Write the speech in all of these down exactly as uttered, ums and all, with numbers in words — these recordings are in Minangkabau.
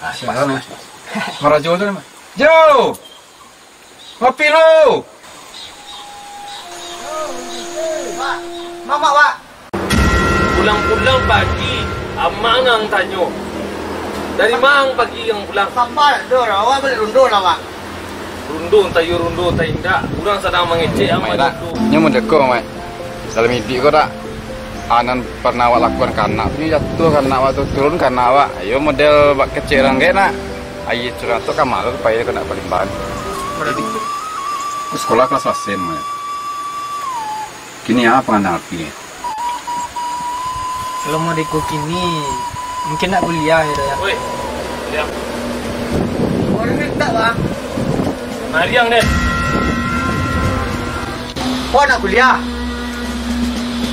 Ah, sialan, eh. Marajo tu, Mak. Jo! Ngopi lu! Mak, mamak, Mak. Pulang-pulang pagi, amang ang tanyo. Dari ma ang pagi ang pulang? Sapa tu, awak baliak rundo lah, Mak. Rundo, antah iyo rundo, antah indak. Urang sadang mangecek, ang Mak, dak? Nyo model ko, Mak. Dalam iduik ko dak, a nan parnah awak lakukan ka anak tu, nyo jatuah ka anak awak tu, turun ka anak awak. Iyo model bak kecek urang kek nak. Aia curang tu ka malu pai ko nak palimbahan. Jadi, sekolah kelas asen, Mak. Kini apa anak arti? Kalau model ko kini, mungkin nak kuliah, yo, Dok, yo. Woi, kuliah. Kuliah tak, Bang? Mariang deh. Kau nak kuliah?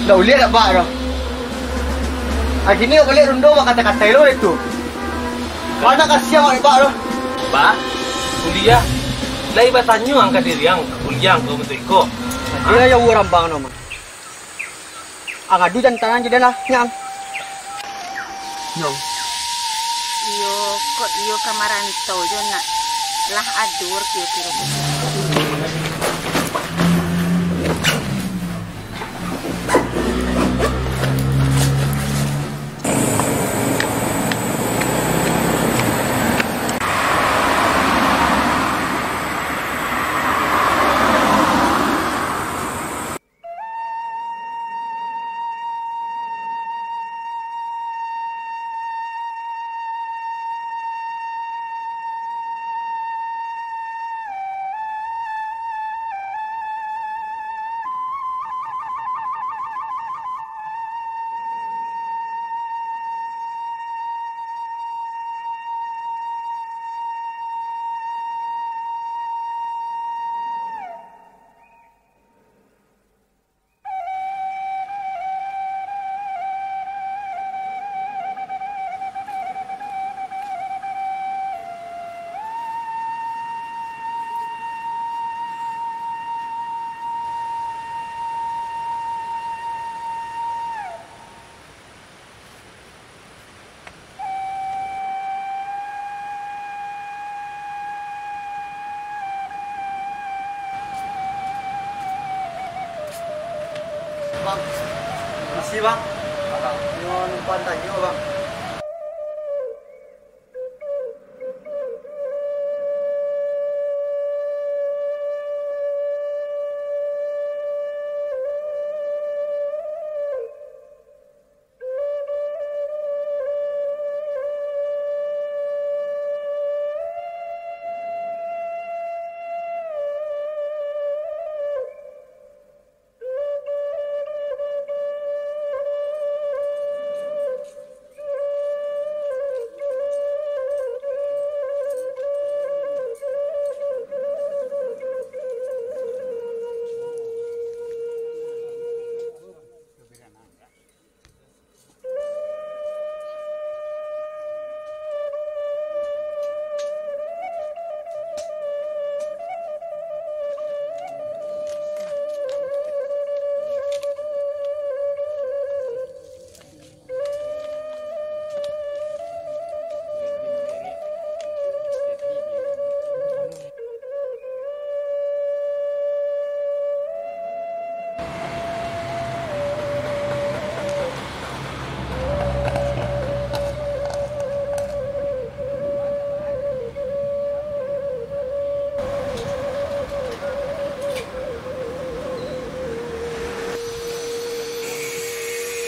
Ndak kuliah dak, Bak, doh. Ari kini kau baliak rundo bakato-kato lo itu. Mana kasiah awak, Bak, doh. Bak, kuliah. Lai batanyo ang ka diri ang, kuliah ang ka untuk iko. Iyo, yo, urang bang no, Bang. Angadu jantan aja dah lah, nyang. Nyong. Iyo, kok iyo ka marantau jo nak lah adur kiro-kiro. Bang, makasih, Bang. Nyo numpang tanyo, Bang.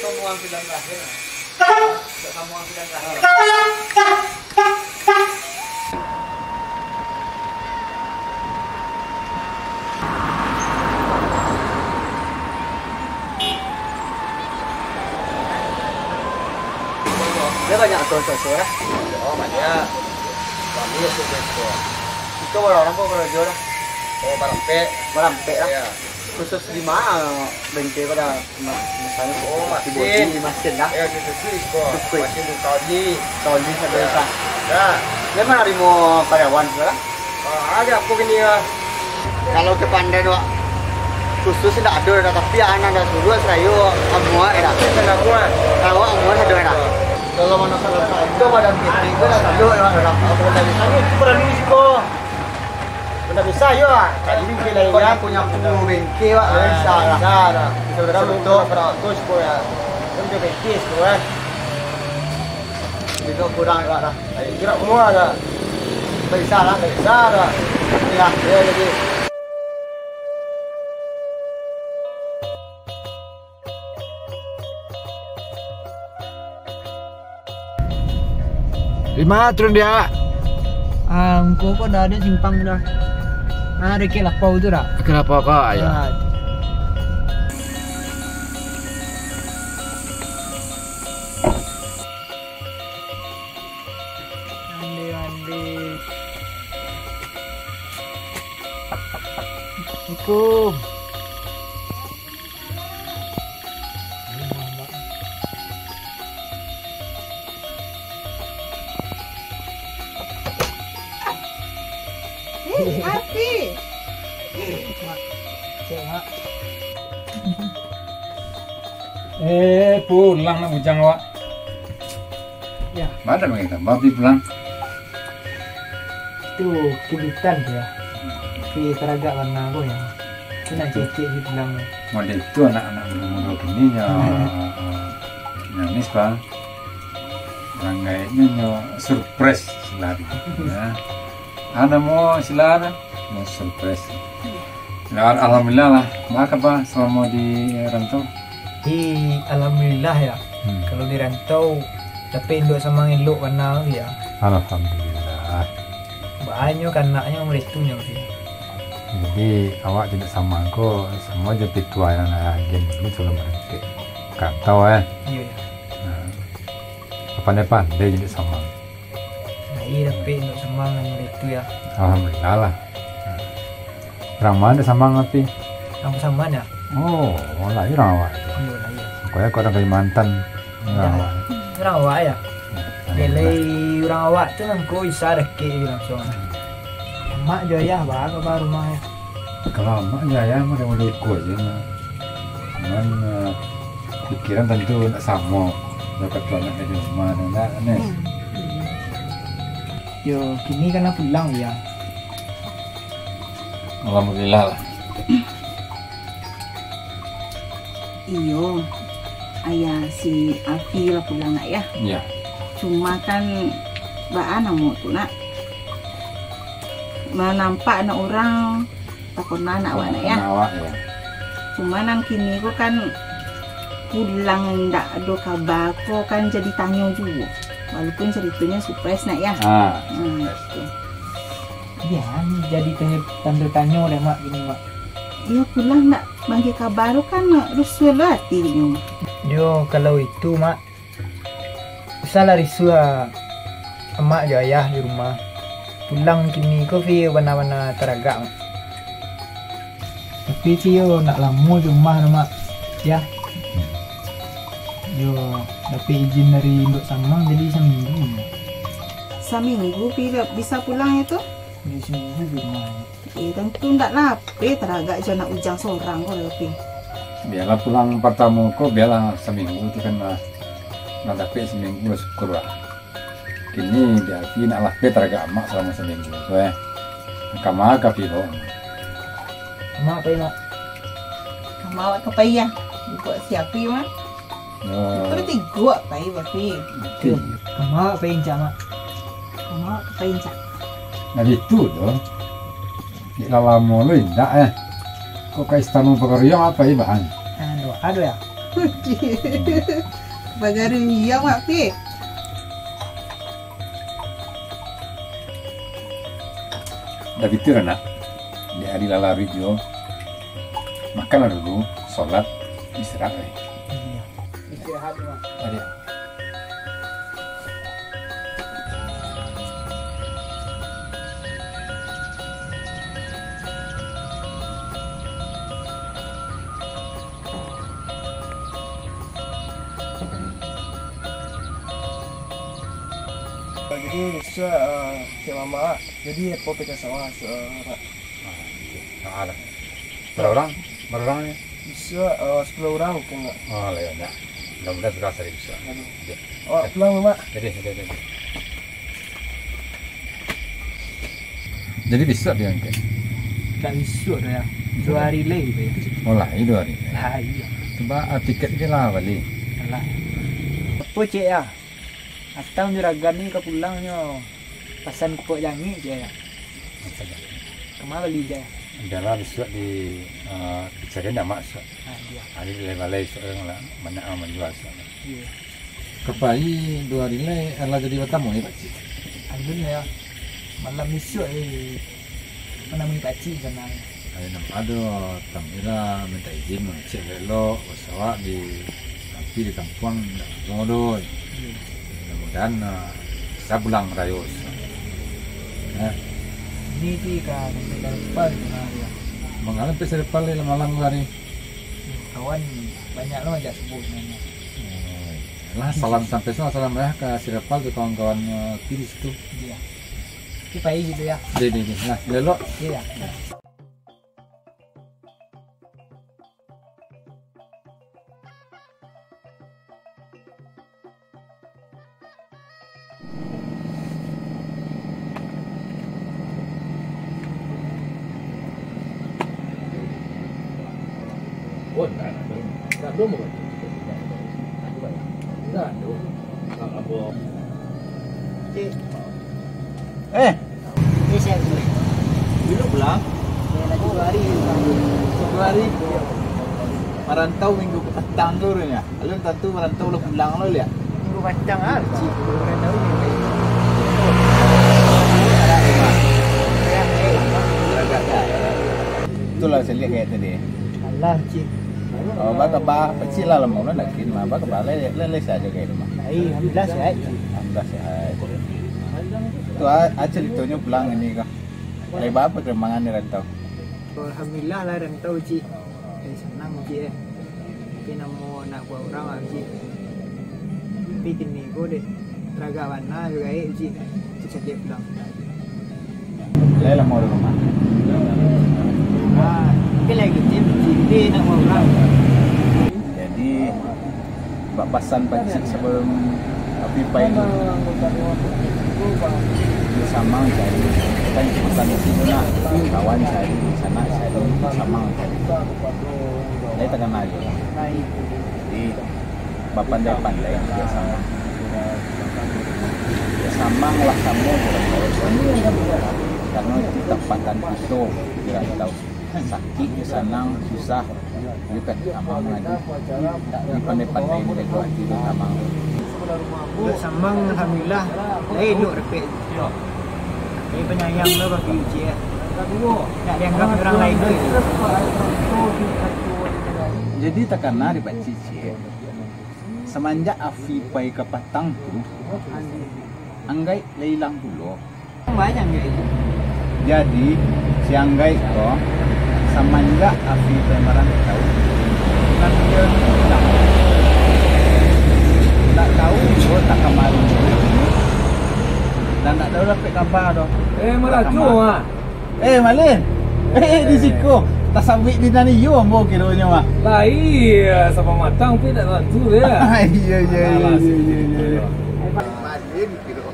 Kamu ambil yang terakhir. Kamu ambil yang terakhir. Dia banyak tu, tu, tu, lah. Oh, banyak. Kami ya, tu, tu, tu. Itu orang-orang pun kerja lah. Oh, barampek. Barampek lah. Ya. Khusus di mana bengkel pada ma-, misalnya Oh, seperti masin. Body, masin lah. Ya, itu, itu, itu. Betul. Masin tu, Saudi. Saudi, Saudi, Ya. Sah. Ya. Dia mana lima karyawan, saudara? Ah, ada aku gini ya. Kalau ke Pandan, Wak, khusus ndak ado dah, tapi anak dah suruh serayu amuah, ya. Kan amuah. Kalau amuah ado, ya. Kalau mana kalau itu badan kita itu dah tahu ya, orang apa badan kita ni kurang di siko. Benda bisa yo, ah. Jadi kita lain ya, punya bengkel, Wak, bisa lah. Bisa lah. Bisa berapa? Seratus, seratus ko ya. Kan dia bengkel ko kan. Itu kurang, Wak, lah. Jadi gerak semua dah. Bisa lah, bisa dah. Ya, ya, jadi. Di ma turun dia? Ah, ngko ko dah ado simpang dah. Ah, ado Kalapau tu dah. Kalapau ko, ayo. Ah. Ande, ande. Assalamualaikum. Eh, Api. Mak, cek, Mak. Eh, pulang nak bujang awak. Ya. Bada mangko tambah Api pulang. Tu kudutan tu ya. Tapi taragak warna ko ya. Tu nak cecek di pulang tu. Model tu anak-anak mudo-mudo kini ya. Hmm. Nangis, Bang. Urang gaeknyo nyo surprise silari. Ya. Ana mo silar, nyo surprise. Ya, alhamdulillah lah. Baa kaba salamo di rantau? Di, alhamdulillah ya. Hmm. Kalau di rantau, dapek induak samang elok bana tu ya. Alhamdulillah. Baa nyo kanaknyo mode tu nyo tu. Jadi, awak jo induak samang ko, samo jo pituah nan agen dulu tu lah marangkek. Ka rantau, eh. Iyo, iyo. Nah, pandai-pandai jo induak samang. Nah, iyo dapek induak samang nan mode tu ya. Alhamdulillah lah. Urang ma induak samang Api? Urang Pasaman ya. Oh, lai urang awak tu. Iyo, lai. Pokoknyo kok urang Kalimantan, urang awak. Urang awak ya. Alhamdulillah. Nilai urang awak tu nangko bisa dakek je langsuang. Amak jo ayah baa kaba rumah ya? Kalau amak jo ayah mah model-model iko aja mah. Cuman, eh, pikiran tantu ndak samo. Dapat tu anak dari rumah tu, ndak, Nes? Hmm. Yo, kini kan lah pulang ya. Alhamdulillah lah. Iyo, ayah si Afi lah pulang nak ya. Iya. Cuma kan baa namo tu nak, manampak anak urang takona nak awak nak ya. Takona awak, ya. Cuma nan kini ko kan pulang ndak ado kaba ko kan jadi tanyo juo. Walaupun caritonyo surprise nak ya. Ah, hmm, surprise tu. Iya, jadi tanyo, tando tanyo deh, Mak, kini, Mak. Iyo pulang ndak manggih kaba tu kan rusuah lo ati inyo. Yo, kalau itu, Mak, usahlah risuah amak jo ayah di rumah. Pulang kini ko Fi bana-bana taragak, Mak. Tapi Fi yo ndak lamo di rumah tu, Mak. Ya. Yo dapek izin dari Induk Samang jadi saminggu, Mak. Saminggu Fi bisa pulang itu? Yo saminggu di rumah, Mak. Eh, tantu ndak lapeh taragak jo anak bujang sorang ko, Pi. Bialah pulang partamo ko, bialah saminggu tu kan lah. Nak dapek saminggu lah syukur lah. Kini di Afi nak lapeh taragak amak salamo saminggu tu, eh. Kama ka Afi bawa. Kama pai, Mak? Kama awak ka pai, ya? Buat siapa, Mak? Yo. Tapi tigok pai, Afi. Iyo. Kama awak pai, Encak, Mak? Kama awak ka pai, Encak? Nah, itu doh. Dek lah lamo lo indak, eh. Kok ka istana Pagariang apa, eh, bahan? Ado, ado ya? Pagariang, Mak Pi. Dah bitu lah, nak. Dek ari lah laruik juo. Makanlah dulu, solat, istirahat, eh. Iya. Istirahat, Mak. Ado. Jadi, Ustaz, eh, cek mamak, jadi apo pita sawah, eh, Mak? Ah, iyo. Nah, lah. Bara urang? Bara urang ni? Bisa, eh, sapuluah urang mungkin, Mak. Oh, lah, iyo, ndak. Mudah-mudahan sudah sari bisa. Aduh. Awak pulang, Mak. Jadi, jadi, jadi. Jadi, bisa diangkat? Tak bisa dah, ya. Dua hari lai, ya. Oh, lai dua hari. Lah, iya. Coba, ah, tiket je lah bali. Alah. Apo, Cik, ya? Atang juragan ni ka pulangnyo pasan kupok jangik, Cik, ya. Kama bali, Cik? Bialah bisuak di, eh, dicari ndak mak bisuak. Ah, iya. Ari balai-balai bisuak urang lah, banyak urang manjua bisuak. Iya. Ka pai dua hari lai, alah jadi batamu ni, Pakcik? Alun ya. Malam bisuak, eh, manamui Pakcik di sana. Ari nan ado, Tang Ira minta izin mangecek elok, basuo di, tapi di kampuang indak lamo doh. Iya. Mudah-mudahan, ah, bisa pulang rayo. Nah. Ini ti ka sampai Sarepal di sana, ya. Mangala sampai Sarepal di malam hari? Kawan banyak lo ajak subuh sebenarnya. Oh, iya. Lah, salam sampai sana, salam ya ka Sarepal tu kawan-kawan, eh, Pi di situ. Iya. Oke, pai gitu ya. Deh, deh, deh. Nah, elok. Iya. Oh, ndak, ndak, ndak, ndak, ndak, ndak, ndak, ndak, ndak, Eh, Ini saya dulu. Dulu pulang? Ya, lagi dua hari. Dua hari? Marantau minggu patang tu, Run, ya? Alun tantu marantau lah pulang lo, liak? Minggu patang, ah, cik. Minggu patang ni. Itulah saya lihat kayak tadi. Alah, cik. Oh, ba kaba, Pakcik lah lamo lo ndak kin, ma ba kaba, lai, lai, lai sajo ka rumah. Ai, alhamdulillah sehat, cik. Alhamdulillah sehat. Tu a, a caritonyo pulang ini ko. Lai ba pakembangan di rantau? Alhamdulillah lah rantau, cik. Eh, sanang, cik, eh. Tapi namo nak buek urang lah, cik. Tapi kini ko dek taragak bana jo gaek, cik. Cik sajo pulang. Lai lamo di rumah? Ah, mungkin lagi tim, cik. Tapi nak buek urang. Jadi, bak pasan Pakcik sabalum Api pai tu, di Samang cari, kan pasan di situ nah, kawan cari, sanak cari, Samang cari. Lai takana juo. Jadi, bapandai-pandai di Samang. Di Samang lah samo jo rantau. Karano itu tampatan kito di rantau. Sakik, sanang, susah, iyo kan, Samang lagi. Jadi pandai-pandai ni, baik hati di Samang. Kalau Samang, alhamdulillah, lai elok dapek. Jadi panyayang lo bagi Uci, ya. Nak dianggap urang lain tu. Jadi takana di Pakcik, Cik. Samanjak Afi pai ka patang tu, Anggaik lai ilang pulo. Banyak Anggaik tu. Jadi, si Anggaik ko, samanjak Afi pai marantau, kan dia ilang. Ndak tahu juo tak kamari. Dan ndak tahu dapek kaba doh. Eh, marajo ah. Eh, Malin. Eh, di siko. Tasabuik di nan iyo ambo kironyo mah. Lah, iyo, sapamatang pi ndak tantu, ya. Iyo, iyo, iyo, Alah, iyo, iyo, iyo. Malin kiro.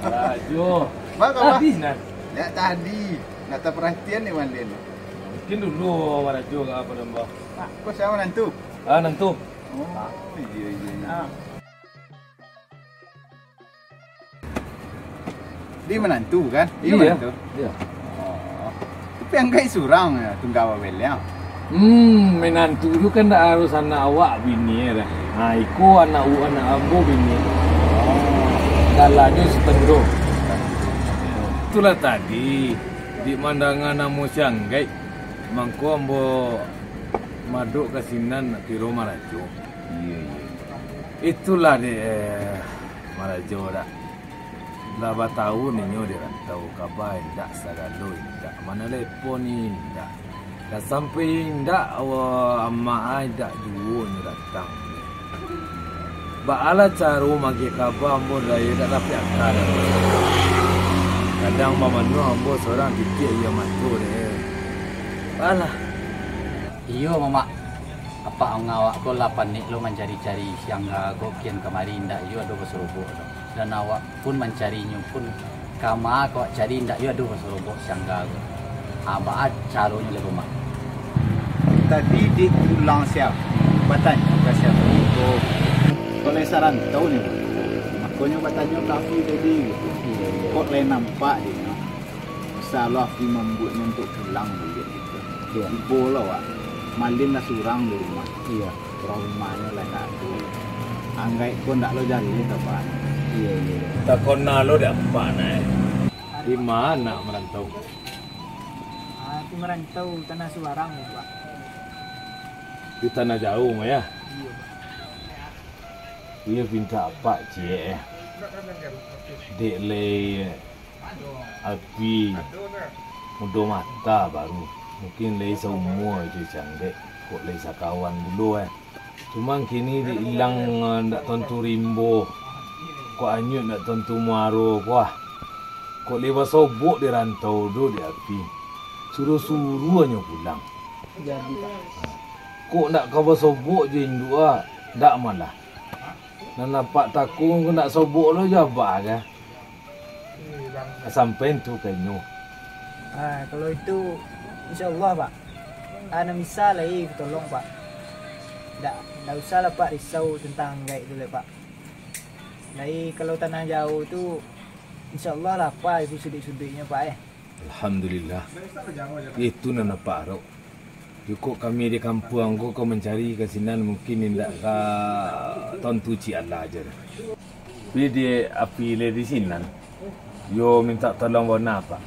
Marajo. Bang, apa? Tadi, nah. Ya, tadi. Nak taparatian ni, Malin. Mungkin dulu marajo ka apa, Bang? Ko sia manantu? Ah, nantu. Oh, iyo, iyo, iyo. Ah. Di manantu, kan? Di Iyo. manantu? Iyo. Oh. Tapi Anggaik surang, ya, tunggal babeleng. Hmm, manantu tu kan ndak harus anak awak bini, ya, dah. Nah, iko anak u-, anak ambo bini. Dalanyo satenggo. Itulah tadi, di mandanga namo si Anggaik, mangko ambo madok ka sinan kiro marajo. Iyo, iyo. Itulah dek, eh, marajo dak. Lah batahun inyo di rantau, kaba indak, sagalo indak, manelepon indak. Lah sampai indak, awa, amak ai indak juo inyo datang. Baalah caro magiah kaba ambo dak, iyo dak dapek aka dak. Kadang bamanuang ambo sorang titiak iyo mato dek. Alah. Iyo, Mamak. Apak ang awak ko lah panek lo mancari-cari si Angga ko, kian kamari indak iyo ado basorobok lo. Dan awak pun mancarinyo pun, kama ko awak cari indak iyo ado basorobok si Angga ko. Ha, baa caronyo lai ko, Mak? Tadi dek pulang si Afi, batanyo ka si Afi ko, kok lai sarantau nyo, makonyo batanyo ka Afi tadi, kok lai nampak dek nyo. Insyaallah Afi mambueknyo untuak pulang baliak gitu. Iyo. Tibo lo, Wak. Malin lah surang di rumah. Iyo. Urang rumahnyo lah ndak ado. Anggaik ko ndak lo jaleh ka Apak. Iyo, iyo. Takona lo dek Apak, nah, eh. Di ma nak marantau? Ah, Afi marantau tanah subarang, Pak. Di tanah jauah, mah, ya? Iyo, Pak. Iyo, pintak Apak ciek, eh. Dek lai Afi mudo mata baru, mungkin lai saumua jo si Anggaik, kok lai sakawan dulu, eh. Cuman kini dek ilang, eh, ndak tantu rimbo, kok anyuik ndak tantu muaro ko, ah. Kok lai basobok di rantau tu dek Afi. Suruah-suruah nyo pulang. Jadi, Pak. Kok ndak ka basobok jo induak, ah, ndak malah. Nan Apak takung ko ndak sobok lo jo Abah ka. Sampai tu ka inyo. Ah, kalau itu, insyaallah, Pak. Ah, nan bisa lai kutolong, Pak. Ndak, ndak usah lah, Pak, risau tentang Anggaik tu lai, Pak. Lai, kalau tanah jauah tu, insyaallah lah, Pak, di suduik-suduiknyo, Pak, eh. Alhamdulillah. Itu nan Apak arok. Cukuik kami di kampuang ko, ko mancari ka sinan, mungkin indak ka tantu ciek alah je. Tapi dek Afi lai di sinan, yo mintak tolong bona, Pak.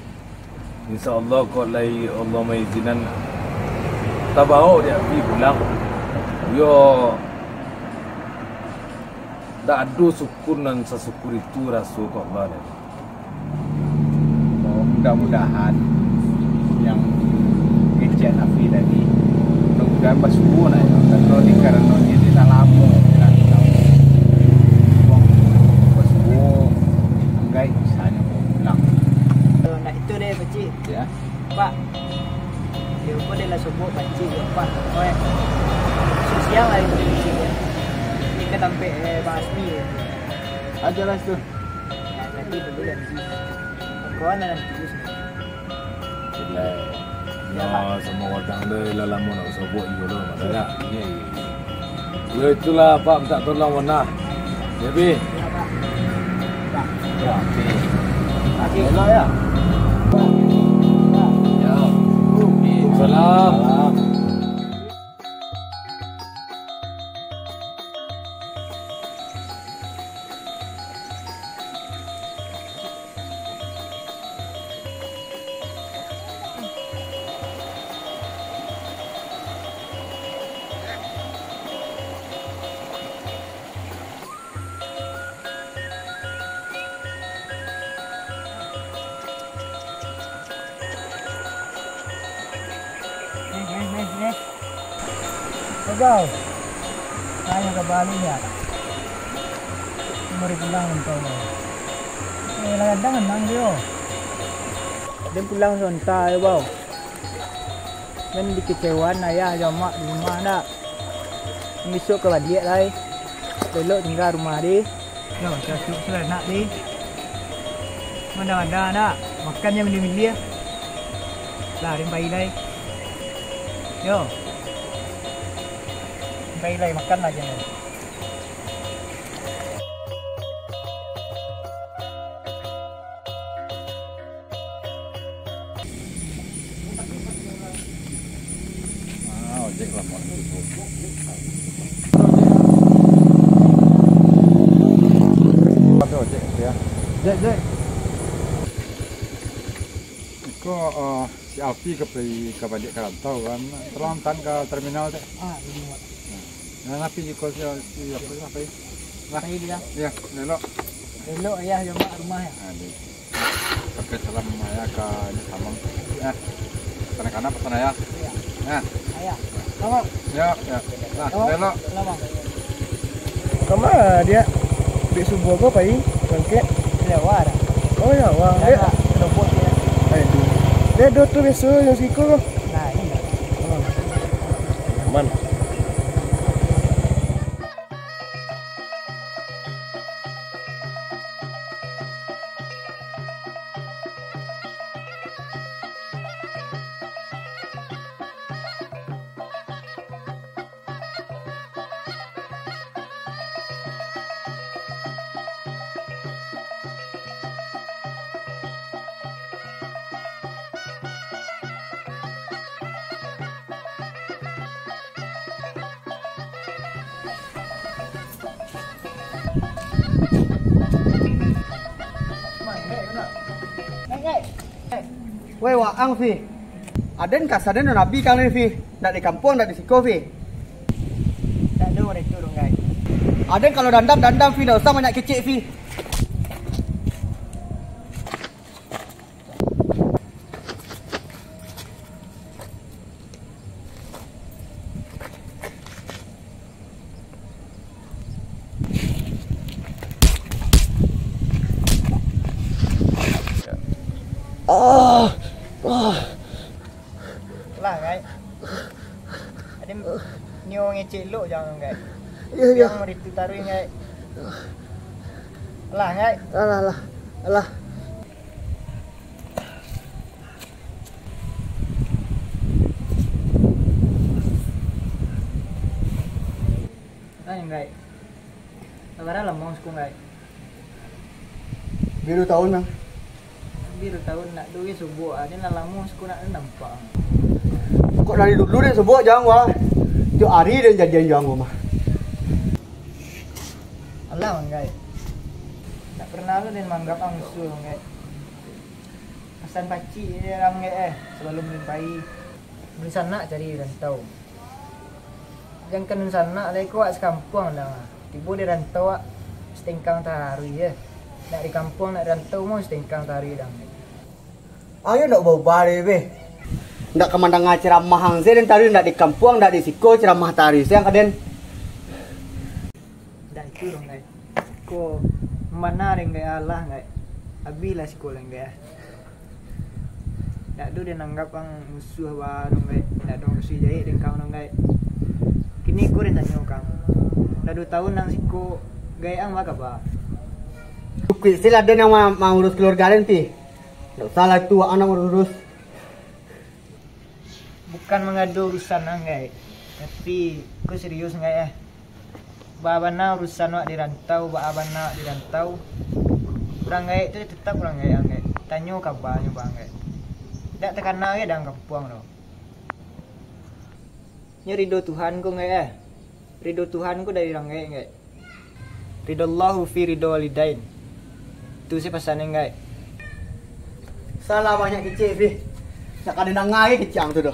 Insyaallah, kok lai Allah maizinan, tabao dek Afi pulang. Yo, ndak ado syukur nan sasyukur itu raso ka Allah lai. Oh, mudah-mudahan yang ngecek Afi tadi, mudah-mudahan basuo nah, karano di, karano di, di lah lamo, kan. Basuo, Anggaik bisa nyo pulang. Kalau nak itu deh, Pak Cik. Ya. Pak, yo, kok deh lah sobok, Pak Cik, yo, Pak. Oh, ya. Siang lah itu, Pak Cik, ya. Ini ka tampek, eh, Bang Asmi, ya. Aja lah itu. Nah, tadi dulu ya. Kawan lah nanti. Jadi, ya, Pak. Samo gadang deh, lah lamo nak sobok juo lo, masalah. Iya, iya, iya. Yo, itulah, Pak, mintak tolong, mana? Ya, Pi? Iya, Pak. Pak. Ya, Pi. Pak, elok, ya? Pak. Ya. Salam. Salam. Nih, nih, nih, nih. Abau, tanyo ka baliak. Mari pulang, Abau. Eh, lah gadang nang dio. Den pulang sontak, yo, Bau. Den dikecewaan ayah jo amak di rumah, ndak? Bisuak ka baliak lai. Elok tingga rumah di. Yo, casuak saranak di. Mada-mada, ndak? Makan jan miliah-miliah. Lah, den pai lai. Yo. Den pai lai, makan lah jan. Ah, ojek lah, Mak. Ada ojek, ya. Jek, jek. Iko, eh, si Alfi ka pai ka baliak ka rantau kan. Tolong antaan ka terminal, Cek. Ah, ini, Mak. Nah, nah, tapi iko si, si apa, apa ini? Lah. Pai dia. Iya, elok. Elok, ayah, jo amak rumah, ya. Ah, deh. Pakai salam ayah ka ni samang. Eh, kanak-kanak pasan ayah. Iya. Nah. Ayah. Sama. Ya, ya. Nah, elok. Salam, Bang. Kama dia? Dek subuah ko pai mangkek? Lewat. Oh, ya, wah. Dia. Aduh. Dia do tu biaso yang siko ko. Nah, iya. Oh. Aman. Weh, waang, Fi. Aden kasadonyo nabi kang ni, Fi. Ndak di kampuang, ndak di siko, Fi. Ndak ado urang itu doh, Nggai. Aden kalau dandam, dandam, Fi. Ndak usah banyak kecek, Fi. Ah, ah. Lah, Ngai. Ado nio ngecek elok jan, Ngai. Iyo, iyo. Jan maratok taruih, Ngai. Lah, Ngai. Alah, alah. Alah. Ai, Nggai. Sabarapo lamo siko, Nggai? Biru taun, Bang. Biru taun, ndak ado ge sobok, ah. Den lah lamo siko ndak nampak. Kok dari dulu den sobok jo ang, wah. Tiok ari den jadian jo ang, mah. Alah, Nggai. Ndak pernah lo den manganggap ang musuah, Nggai. Pasan pacik je ang, Nggai, eh, sabalun den pai. Dunsanak cari rantau. Jankan dunsanak lai ko, wak sakampuang dang. Tibo di rantau wak satengkang taruih je. Nak di kampuang, nak di rantau mah satengkang taruih dang. Ayo ndak ubah-ubah deh, beh. Ndak ka mandanga ceramah ang se den taruih, ndak di kampuang, ndak di siko ceramah taruih se ang ka den. Ndak itu dong, Ngai. Ko mambana dek Nggai alah, Ngai. Abih lah siko lah, Nggai. Ndak ado den anggap ang musuah baa dong, Nggai. Ndak ado musuah jahek dek ang dong, Nggai. Kini ko den tanyo ka ang. Lah duo taun ang siko, Nggai, ang baa kaba? Cukuik se lah den nan ma-, maurus kaluarga den, Pi. Ndak usah lah tu, ang nan urus. Bukan mangado urusan ang, Nggai. Tapi, ko serius, Nggai, eh. Baa bana urusan wak di rantau, baa bana wak di rantau. Urang gaek tu tetap urang gaek, Nggai. Tanyo kabanyo baa, Nggai. Dak takana ge dang kampuang tu. Nyo ridho Tuhan ko, Nggai, eh. Ridho Tuhan ko dari urang gaek, Nggai. Ridallahu fi ridho walidain. Tu se pasan, Nggai. Salah banyak kecek, Pi. Dak ka didanga lai kecek ang tu doh.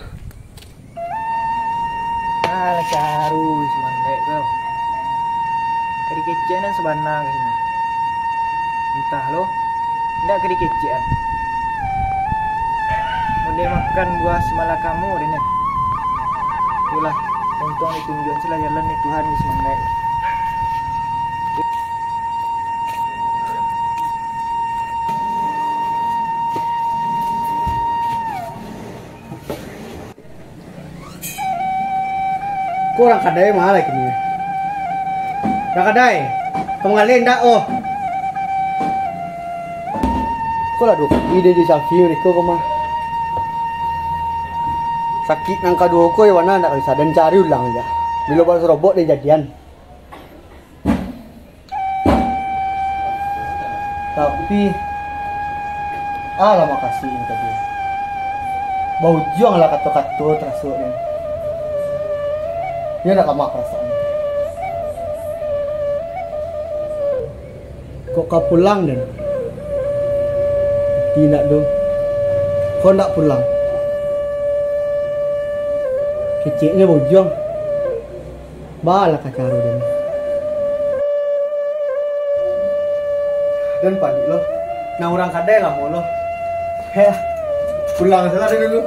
Alah, caru si Manggaik tu. Ka dikecek nan sabana ka siko. Antah lo, indak ka dikecek an. Model makan buah si malakama den. Itulah, untuang ditunjuakan se lah jalan dek Tuhan ka si Manggaik. Ko urang kadai ma lai kini? Urang kadai, ka manggaleh ndak, oh? Ko lah duo kali den jo Safi, mereka ko mah. Sakik nan kaduo ko, yo bana ndak ka bisa den cari ulang ja. Bilo basobok den jadian. Tapi, alah makasih tadi. Baujuang lah kato-kato taraso ni. Iyo ndak ka maaf parasaan. Kok ka pulang den? Indak doh. Kok ndak pulang? Keceknyo baujuang. Baa lah ka caro den. Den panik lo. Nan urang kadai lamo lo. Heh, pulang se lah den dulu.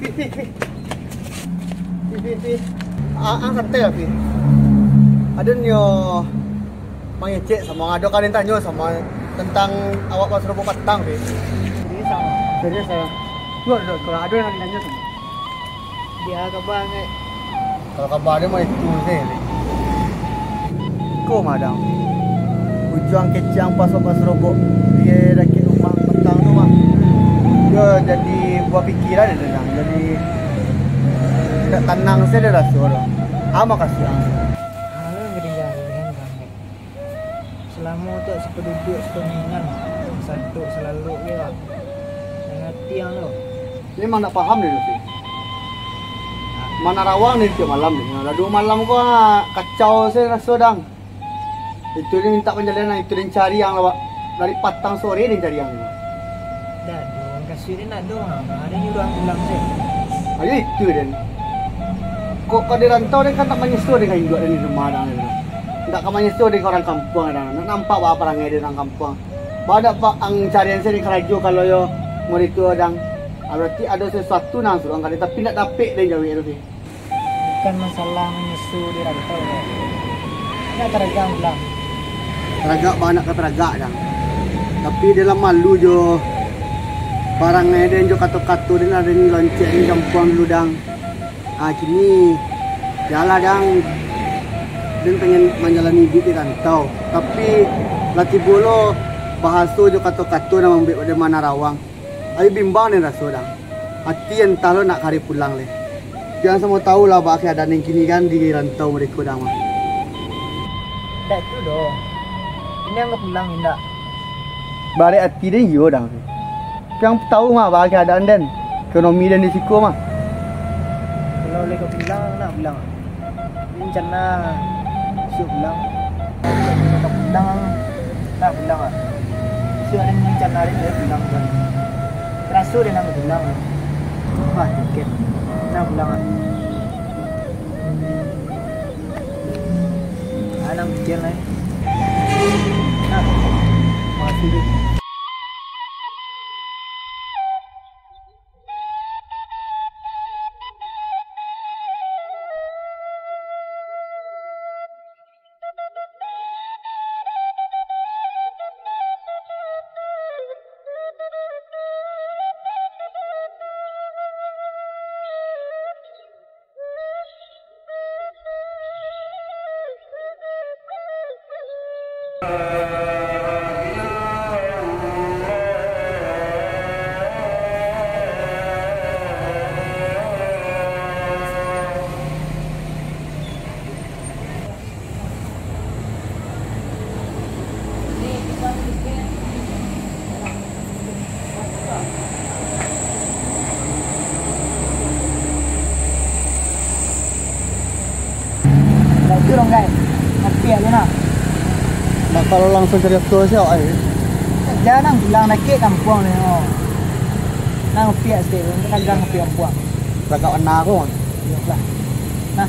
Pi, Pi, Pi. Pi, Pi, Pi. Ah, ah, santai lah, Pi. Ado nio mangecek samo, ado ka den tanyo samo tentang awak basobok patang, Pi. Serius, ah? Serius, ah. Duh, duh, kalau ado nan den tanyo samo. Bia kaba, Ngek. Kalau kaba den mah itu se. Ko mah dang. Ujuang kecek ang pas basobok di dakek rumah patang tu mah. Yo jadi buah pikiran den dang. Jadi ndak tanang se den raso tu. Ah, makasih ang. Lamo tu sapaduduak, sapamingan, satok, salalok ke, Pak. Ndak ngarati ang tu. Memang ndak paham deh, Lutfi. Mana rawang deh tiok malam deh. Lah duo malam ko, ah, kacau se raso, Dang. Itu den mintak panjalehan, itu den cari ang lah, Wak. Dari patang sore den cari ang. Dah, dong, kasuik den nak dong, ah. Ado nyuruah ang pulang se. Ayo itu den. Kok ka di rantau den kan nak manyeso den ka induak den di rumah dang. Ndak ka manyeso den ka urang kampuang dang. Ndak nampak baa parangai den urang kampuang. Baa ndak, Pak, ang carian se den karajo kalau yo model itu dang. Ah, berarti ado sasuatu nan suruah ang ka den, tapi ndak dapek den jawek tu se. Bukan masalah manyeso di rantau, Bang. Nak taragak pulang. Taragak bana ka taragak, Dang. Tapi dalam malu jo parangai den jo kato-kato den lah den loncek den kampuang dulu, Dang. Ah, kini, yalah, Dang. Den pengen manjalani iduik di rantau. Tapi, lah tibo lo bahaso jo kato-kato nan mambuek den mana rawang. Ayo bimbang den raso, Dang. Ati antah lo nak kari pulang leh. Jan samo tahu lah baa keadaan nan kini kan di rantau mereko, Dang, mah. Ndak itu doh. Kini ang ka pulang indak? Barek ati den iyo, Dang. Tapi ang tahu mah baa keadaan den. Ekonomi den di siko mah. Kalau leh ka pulang, nak pulang. Rencana bisuak pulang. Ka pulang, nak pulang ah. Bisuak ado rencana den nak pulang kan. Taraso den nak pulang ah. Wah, tiket. Nak pulang ah. Ah, nak pikir lah. Nah, makasih, Dek. Nah, itu dong, guys. Ngopi aja nah. Nah, kalau langsung cari tu siapa, eh? Jangan bilang dakek kampuang ni, oh. Nah, ngopi aja sih, untuk dagang ngopi kampuang. Cakap anak aku. Iyolah. Nah.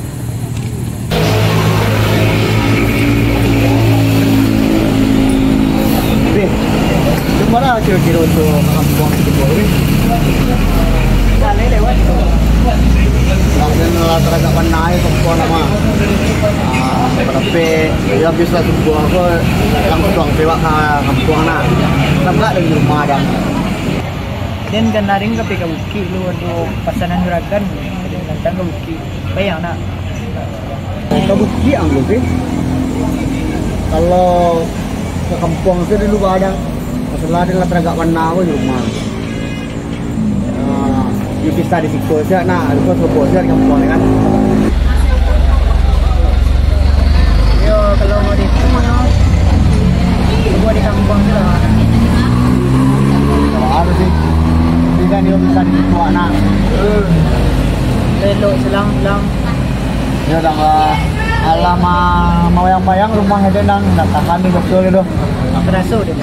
Beh, cuma lah kiro-kiro tu kampuang situ, beh. Nah, ni lewat tu. Nah, dan lah taragak panai kampuang nama. Ah, tapi, ya, habis lah subuh aku, langsung lewat ka kampuang nah. Nampak dari rumah dah. Den kan naring ka pai ka bukik lu, ado pasanan juragan, den nantang ka bukik. Bayang nak? Ka bukik ang lu, Pi? Kalau ka kampuang tu dulu badan, masalah den lah taragak bana ko di rumah. Ah, yo bisa di siko siak nak, harus sobo siak di kampuang ni kan. Yo, kalau mau di rumah, yo, buat di kampuang tu lah. Kalau harus sih, tapi kan yo bisa di siko nak. Hmm. Elok silang-silang. Yo, dah lah. Alah, ma-, mawayang-wayang rumah ado nang, dah tahan di betul itu. Taraso deh.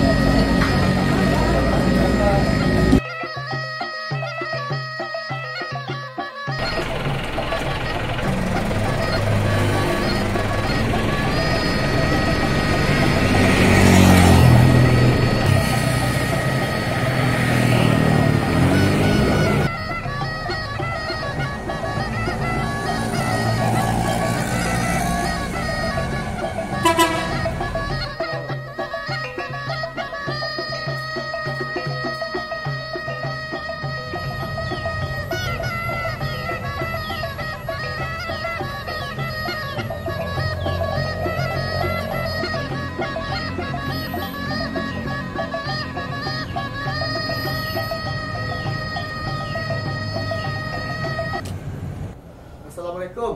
Assalamualaikum.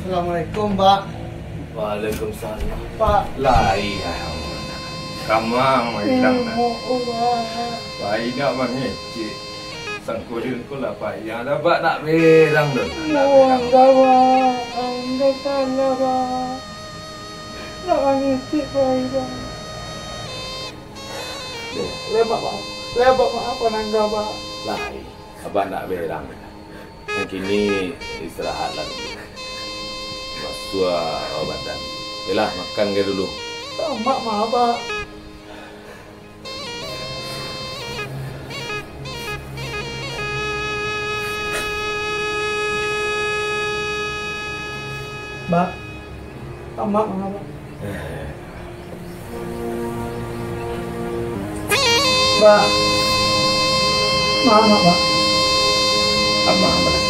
Assalamualaikum, Pak. Waalaikumsalam. Pak. Lai, ah, kamang mailang nah. Pak, indak mangecek. Sangko di ko lah, Pak. Indak, Pak, nak berang tu. Nak berang. Enggak, Pak. Enggak salah, Pak. Nak mangecek, Pak, indak. Lai, Pak, maaf. Lai, Pak, maaf, Pak, nangga, Pak. Lai, Abah nak berang. Nan kini istirahatlah dulu. Basuah badan. Yolah, makan ka dulu. Lamak mah, Pak. Pak, lamak mah, Pak. Pak. Maaf, Pak. Maaf, Pak.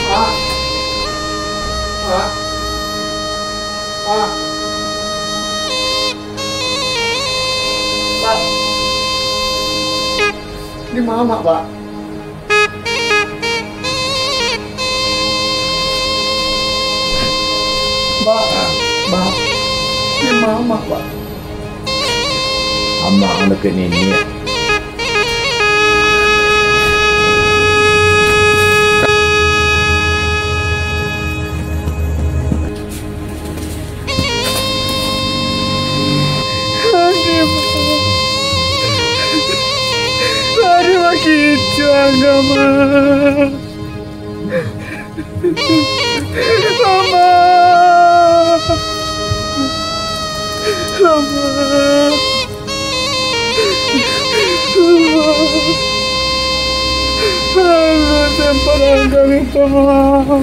Pak. Pak. Pak. Pak. Di ma, Pak? Pak, Pak, di ma, Pak? Amak dakek niniak. Aduh, aduh, makin cuang, Mama. Mama. Mama. Aduh, sempat kami, Mama.